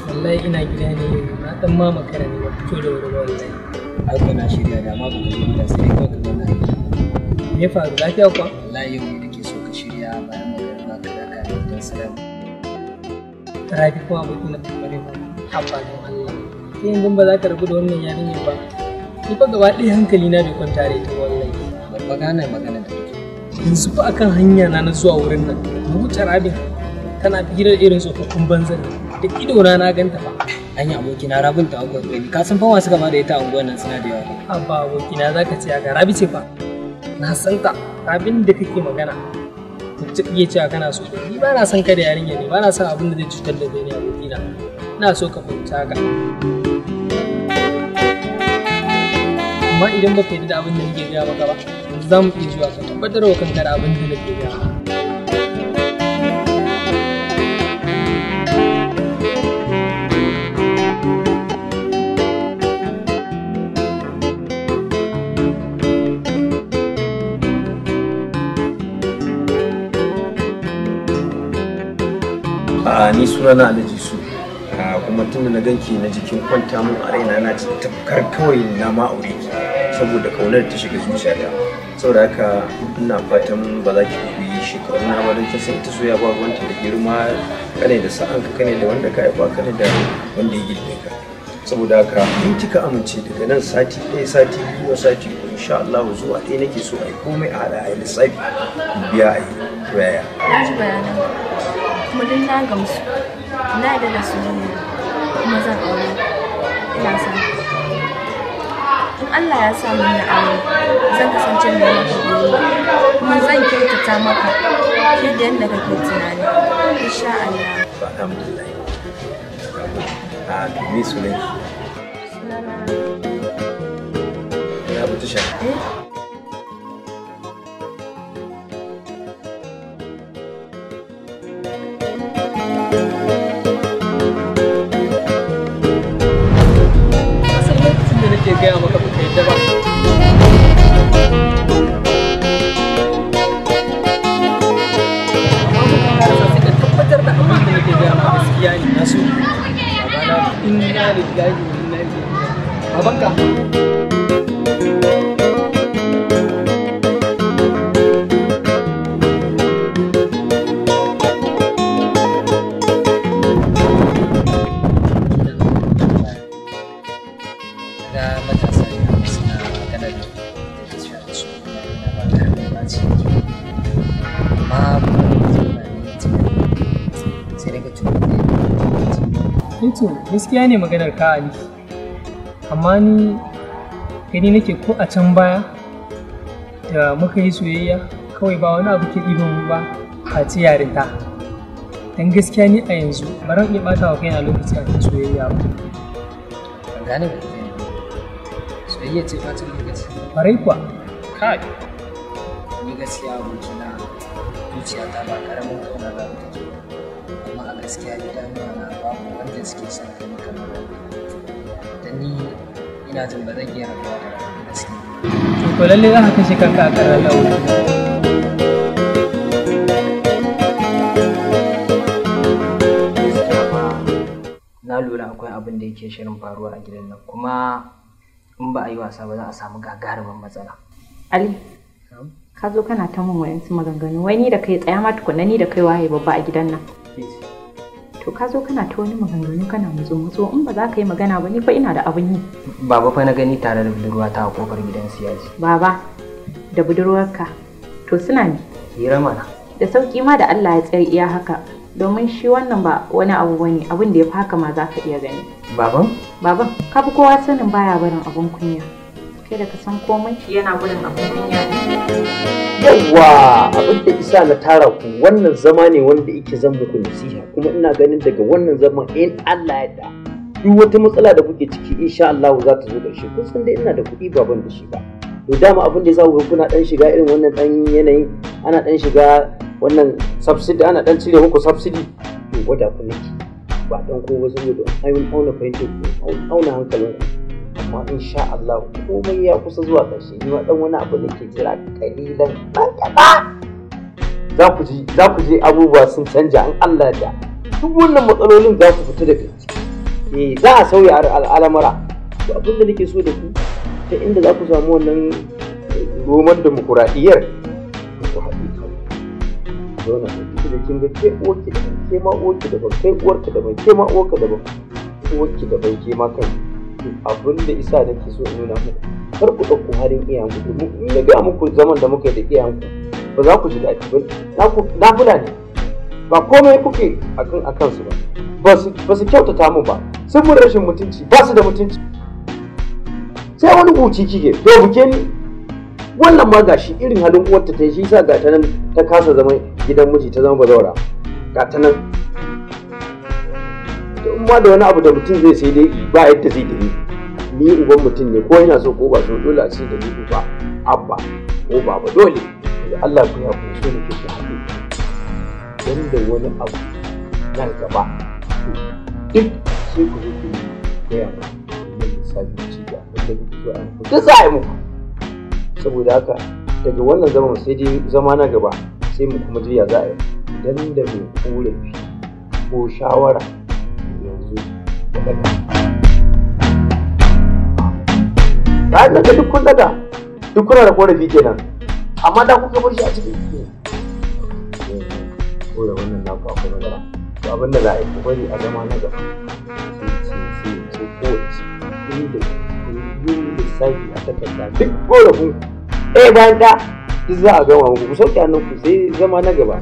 Wallahi ina gida ne na dan ma makara ne ba fito da wuri ba wallahi. Ai ko na shirya da ma baka zo gida sai kawai ka zauna. Me faru lafiya kuwa? Wallahi yau ne nake so ka shirya bayan magariba ka raka ni gidan Salam. Rabi kuma aboki na bare ba. Haba don Allah. Sai yanzu ba za ka rabu da wannan yarinyar ba. Ni fa gaba ɗaya hankali na bai kwanta da ita wallahi. Ban fa gane magana da kake. Yanzu fa akan hanya na na zuwa wurin nan. Na wuce Rabin tana firar irin tsofaffin banzan nan. Da idona na ganta fa. Anya abokina Rabin ta unguwar gani. Ka san fa masu kama da ita a unguwar nan suna da yawa. Abba abokina za ka ce haka Rabi ce fa. Na san ta. Rabin da kake magana. Wacce iya cewa kana so da ni ba na son ka da yarinya ne ba na son abin da zai cutar da kai ne abokina. Ina so ka fahimci haka. Amma idan baka yarda da abin da nake gaya maka ba, yanzu za mu iya zuwa ka tabbatar wa kanka da abin da nake gaya maka. Ni suna na Alhaji Su, kuma tun da na ganki na jikin kwanta mun a raina na ci tafkar kawai na ma aure ki saboda kaunar ta shiga zuciyata. Saboda haka ina fatan ba za ki dubi shekaru na ba don kin san ita soyayya ba ruwanta da girma, kane da sa'an ka, kane da wanda ka haifa, kane da wanda ya girme ka. Saboda haka in kika amince daga nan sati ɗaya, sati biyu, sati uku insha Allah zuwa ɗaya nake so a yi komai a haɗa a yi lissafi biya a yi to yaya. Na ji bayanan kuma duk na gamsu, na yarda da soyayya kuma zan aure, ina son ka. In Allah ya sa mun yi aure zan kasance mai maka biyayya kuma zan kyautata maka fiye da yadda kake tunani insha Allah. Alhamdulillah. A to me sunan ki? Sunana Na bi tasha. Eh? gaya maka ba ka yadda ba. Amma muka karasa sai ka tabbatar da abin da nake gaya ma gaskiya ne. Na so babana inna lillahi wa inna ilaihi raji'un. Babanka. To gaskiya ne maganar ka Ali, amma ni gani nake ko a can baya da muka yi soyayya kawai ba wani abu ke ɗiban mu ba face yarinta. Dan gaskiya ni a yanzu ba ran iya ɓata wa kaina lokaci a kan soyayya ba. Ban gane ba soyayya ce ɓata lokaci. Kwarai kuwa. Kai ni gaskiya abokina zuciyata ba ƙaramin ƙaunar Rabi take ba. Amma a gaskiya idanuwa na babu wanda suke son gani kamar Rabi. Dan ni ina jin ba zan iya rabuwa da Rabi gaskiya. To ko lalle za ka kashe kanka a kan lawo. Na lura akwai abin da yake shirin faruwa a gidan nan kuma in ba a yi wasa ba za a samu gagarumin matsala. Ali, ka zo kana ta mun wayansu maganganu wai ni da kai tsaya ma tukunna ni da kai waye babba a gidan nan. To ka zo kana ta wani maganganu kana mutsu-mutsu in ba za ka yi magana ba ni fa ina da abin yi. Baba fa na gani tare da budurwata a kofar gidan siyaji. Baba da budurwarka to suna ne. Hira mana. Da sauki ma da Allah ya tsare iya haka domin shi wannan ba wani abu bane abin da ya fi haka ma za ka iya gani. Baban? Baban ka fi kowa sanin baya barin abin kunya. Kai da ka san komai yana barin abin kunya ne. Yawwa abin da isa na tara ku wannan zama ne wanda yake zan muku nasiha kuma ina ganin daga wannan zaman in Allah ya da duk wata matsala da kuke ciki insha Allah za ta zo ƙarshe. Kun san dai ina da kuɗi ba ban da shi ba. To dama abin da yasa ku kuna dan shiga irin wannan dan yanayin ana dan shiga wannan subsidy ana dan cire muku subsidy to gwada ku nake ba dan ko ba saboda an auna fahimtar ku auna hankalin ku. Amma insha Allah komai ya kusa zuwa ƙarshe ni ma dan wani abu nake jira kalilan ɗan za ku ji abubuwa sun canja in Allah da duk wannan matsalolin za ku fita daga ciki. Eh za a sauya al'amura. To abin da nake so da ku ta inda za ku samu wannan roman demokuraɗiyyar ku haɗe kawai. Zauna da kike da kin ga ke uwarki daban ke ma uwarki daban kai uwarka daban ke ma uwarka daban uwarki daban ke ma kai. Abin da isa nake so in nuna muku kar ku ɗauko halin iyayenku domin in na gaya muku zaman da muka yi da iyayenku ba za ku ji daɗi ba. Na fula ne ba komai kuke akan akan su ba ba su kyautata mu ba sun mun rashin mutunci ba su da mutunci sai wani huci kike to buke ni wannan ma gashi irin halin uwarta ta yi shi yasa ga ta nan ta kasa zama gidan miji ta zama bazawara ga ta nan. In ma da wani abu da mutum zai sai dai ba yadda zai da ni uban mutum ne ko yana so ko ba so dole a ce da ni uba abba ko baba dole. Da Allah ku ya ku so nake ku haɗu dan da wani abu nan gaba duk sai ku zo ku gaya mu nan lissafi ci ga abin da kuke so a muku duk za a yi muku. Saboda haka daga wannan zaman sai dai zama na gaba sai mu kuma ji ya za a yi idan da mai korafi ko shawara yanzu da daga. Ba da duk kun daga duk kuna da korafi kenan amma da kuka bar shi a cikin kora wannan naku akwai matsala. To abin da za a yi ku bari a zama na gaba sai sai kowace inda yin lissafi a takarda duk korafin ɗaya bayan ɗaya duk za a gama muku ku sauke hannunku sai zama na gaba.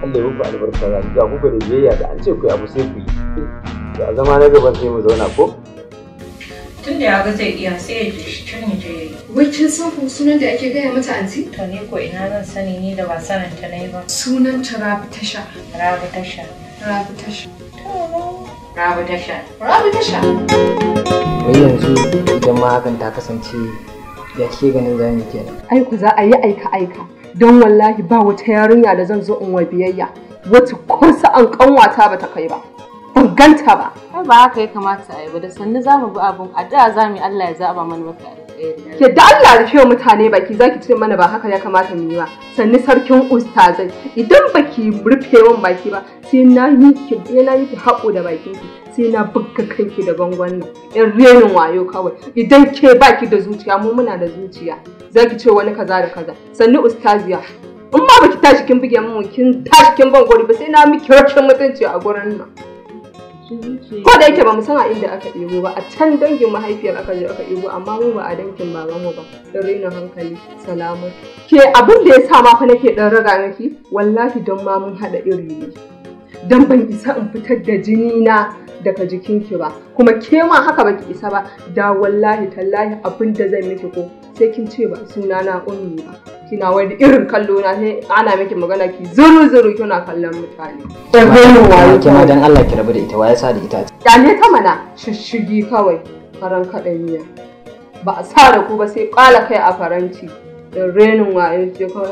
Allah ya muku albarka za ga kuka da biyayya da an ce ku abu sai ku yi. To a zama na gaban sai mu zauna ko? Tun da ya ga zai iya sai ya je shi can ya je ya yi. Wai kin san ko sunan da ake gaya mata anti? To ni ko ina zan sani ni da ba sanin ta nayi ba. Sunan ta Rabi Tasha. Rabi Tasha. Rabi Tasha. Rabi Tasha. Rabi Tasha. Wai yanzu idan ma hakan ta kasance ya kike ganin zamu yi kenan. Ai ku za a yi aika aika. Don wallahi ba wata yarinya da zan zo in wa biyayya wacce ko sa'an kanwata bata kai ba. Ban ganta ba. Ai ba haka ya kamata a yi ba, da sannu za mu bi abun addu'a za mu yi Allah ya zaba mana mafi alkhairi. Ke da Allah rufe wa mutane baki zaki ce mana ba haka ya kamata mu yi ba. Sannu sarkin ustazai idan baki rufe min baki ba sai na miki haƙo da bakin ki sai na bugga kanki da bangon nan. In renin wayo kawai idan ke baki da zuciya mu muna da zuciya. Zaki ce wani kaza da kaza. Sannu ustaziya. In ma baki tashi kin buge mun kin tashi kin ban gori ba sai na miki rashin mutunci a gurin nan. Ko da yake ba mu san a inda aka ɗebo ba, a can dangin mahaifiyar aka je aka ɗebo, amma mu ba a dangin babanmu ba. Don rainin hankali, salamatu. Ke abin da ya sa ma fa nake ɗan raga miki, wallahi don ma mun haɗa iri ne. Don ban isa in fitar da jini na daga jikinki ba, kuma ke ma haka baki isa ba, da wallahi tallahi abin da zan miki ko sai kin ce ba suna na Ummi ba. Kina wani irin kallo na sai ana miki magana ki zuru zuru kina kallon mutane. Ke ma dan Allah ki rabu da ita, waye sa da ita? Kyale ta mana shishshigi kawai faran kaɗan miya. Ba a sa da ku ba sai ƙwala kai a faranti. Da renin wayo ce kawai.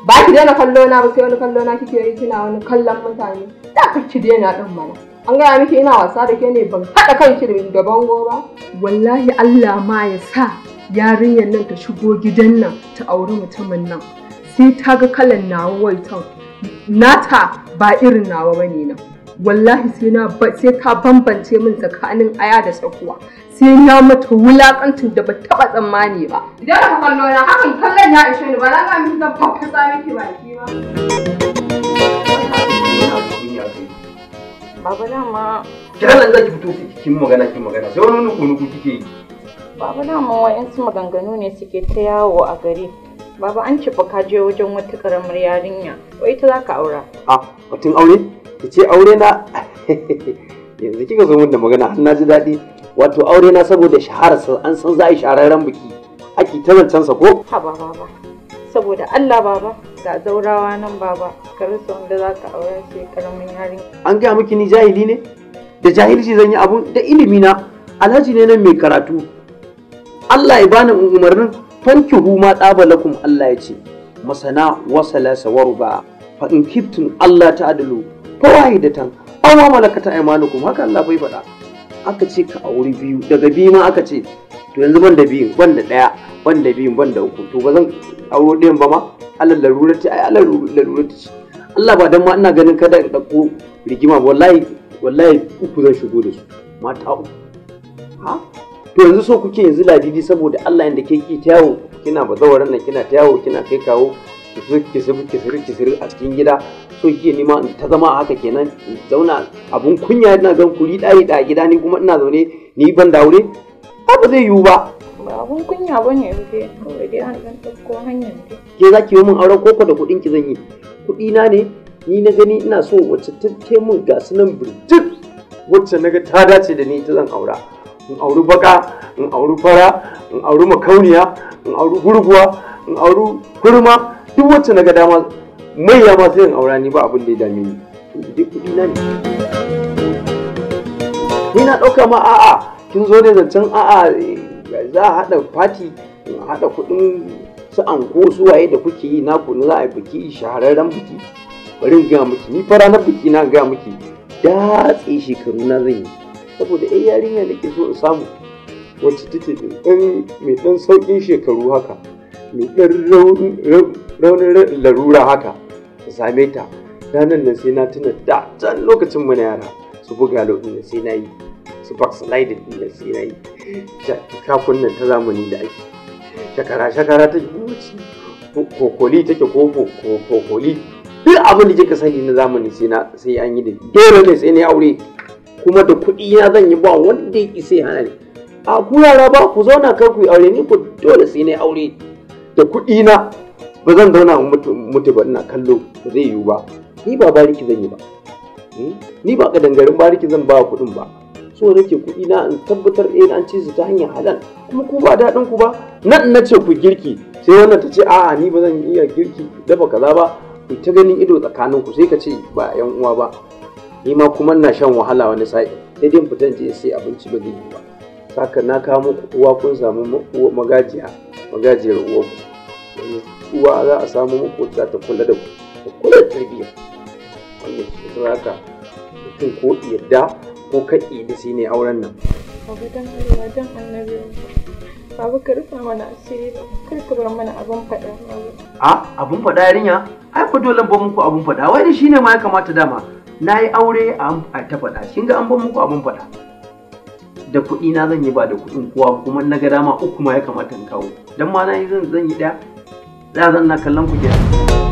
Ba ki daina kallo na ba sai wani kallo na kike yi kina wani kallon mutane. Da ka ki daina ɗin mana. An gaya miki ina wasa da ke ne ban haɗa kanki da bango ba. Wallahi Allah ma ya sa yarinyar nan ta shigo gidan nan ta auri mutumin nan sai ta ga kalan nawa waitan nata ba irin nawa bane nan. Wallahi sai ta bambance min tsakanin aya da tsakuwa, sai na mata wulakancin da ba taba tsammani ba. Idan ka kallo na hakan kallon ya ishe ni ba na ga miki zan faffasa miki baki ba. Baba dama kiran nan zaki fito kin magana sai wani nuku kike yi. Baba dama wa'yansu maganganu ne suke ta yawo a gari. Baba an ci ka je wajen wata karamar yarinya, wai ita za ka aura. A batun aure? Ki ce aure na yanzu kika zo min da magana har na ji daɗi. Wato aure na saboda shahararsa an san za a yi shahararren biki. Ake ta zancen sa ko? Haba baba. Saboda Allah baba ga zaurawa nan baba ka rasa wanda za ka aura sai karamin yarinya. An gaya miki ni jahili ne? Da jahilci zan yi abun da ilimi na. Alhaji ne nan mai karatu. Allah ya bani umarnin fankihu ma tsaba lakum Allah ya ce masana wa salasa wa ruba fa in kiftum Allah ta'dilu fa wahidatan aw ma malakata aymanukum, haka Allah bai faɗa. Aka ce ka auri biyu, daga biyu ma aka ce to yanzu ban da biyu, ban da ɗaya, ban da biyu, ban da uku, to ba zan auro ɗayan ba ma. Allah larurati, ai Allah larurati ce. Allah ba dan ma ina ganin kada in ɗauko rigima ba, wallahi wallahi uku zan shigo da su, mata uku. Ha? To yanzu so kuke yanzu Ladidi saboda Allah inda ke ki ta yawo kina bazawaran nan kina ta yawo kina kai kawo kisir kisir kisir a cikin gida, so kike nima in ta zama haka kenan in zauna abun kunya ina gan kuri ɗari da gida ni kuma ina zaune ni ban da aure ba zai yiwu ba. Ba abun kunya bane dai kawai dai an ɗan ɗauko hanyar dai. Ke za ki yi min auren koko da kuɗin ki zan yi? Kuɗi na ne ni na gani ina so wacce ta ce min ga su nan birjik wacce na ga ta dace da ni ita zan aura. In auri baka, in auri fara, in auri makauniya, in auri gurguwa, in auri kurma, duk wacce na ga dama maiya ma sai in aura ni ba abin da ya dame ni. Duk kuɗi na ne. Ni na ɗauka ma a'a kin zo ne zancen a'a za a haɗa fati, a haɗa kuɗin su anko su waye da kuke yi naku na za a yi biki shahararren biki. Bari in gaya miki ni fa ranar biki na gaya miki datse shekaru na zan yi. Saboda ai yarinya da ke so in samu wacce take da ɗan mai ɗan sauƙin shekaru haka mai ɗan raunin larura haka in same ta ranar nan sai na tuna da can lokacin mu na yara su buga lokacin nan sai na yi su backsliding ɗin nan sai na yi shakun nan ta zamani da ake shakara shakara take wuce kokoli take ko kokoli duk abin da kika sani na zamani sai an yi da dole ne sai na aure. Kuma da kuɗi na zan yi ba wanda ya isa ya hana ni. A ku yara ba ku zauna kar ku yi aure ni ku dole sai na aure da kuɗi na ba zan zauna in mutu ba ina kallo ba zai yiwu ba. Ni ba bariki zan yi ba. Ni ba kadangarin bariki zan ba kuɗin ba. So nake kuɗi na in tabbatar eh an ci su ta hanyar halal kuma ku ba daɗin ku ba. Nan na ce ku girki sai wannan ta ce a'a ni ba zan iya girki dafa kaza ba, ku ta ganin ido tsakanin ku sai ka ce ba 'yan uwa ba. Ni ma kuma ina shan wahala wani sa'i sai dai in fita in je sai abinci ba zai yi ba. Saka na kawo muku uwa kun samu magajiya magajiyar uwa ku uwa za a samu muku za ta kula da ku ta kula da tarbiyya. Wannan shi saboda haka Mutum ko yadda ko ka da sai ne auren nan. Baba dan Allah dan Annabi. Baba ka rufa mana asiri ba, kar ka bar mana abin faɗa baba. A abun faɗa yarinya? Ai ko dole ban muku abun faɗa. Wai da shine ma ya kamata dama. Na yi aure a ta faɗa. Kin ga an ban muku abun faɗa. Da kuɗi na zan yi ba da kuɗin kowa kuma na ga dama uku ma ya kamata in kawo. Dan ma na yi zan yi ɗaya. Da zan na kallon ku kenan.